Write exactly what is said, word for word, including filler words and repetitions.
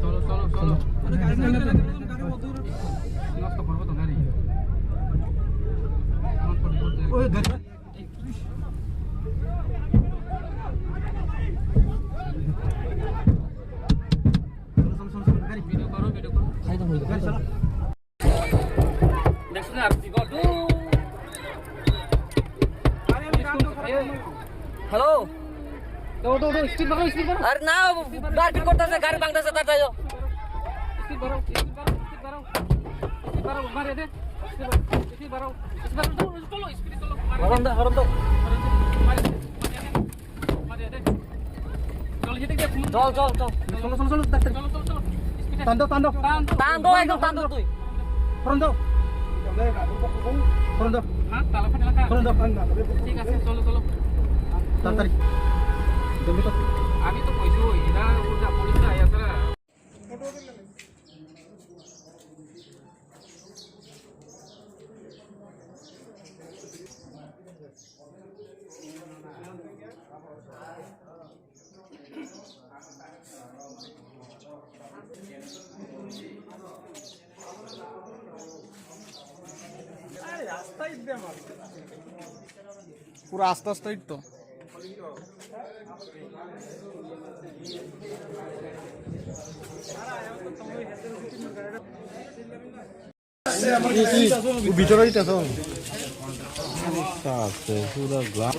Cholo, cholo, cholo. Nosto korbo to gari. Oi, gari. Hello. Arenna, marpit kortase, gari bangtase, taratari ayo. Horon do, horon do. Chol, chol, chol. Cholo, cholo, cholo, taratari. Tando, tando. Tando, ekdom tando tui. Horon do. Horon do. Horon do. ঠিক আছে, চলো, চলো। তাড়াতাড়ি। জলদি কর। আমি তো কইছি, এরা উল্টা পুলিশ আইয়া তারা। পুরো আস্তে আস্তে তো। ভিতরে দিতে তো। আছে, পুরো গ্লাস।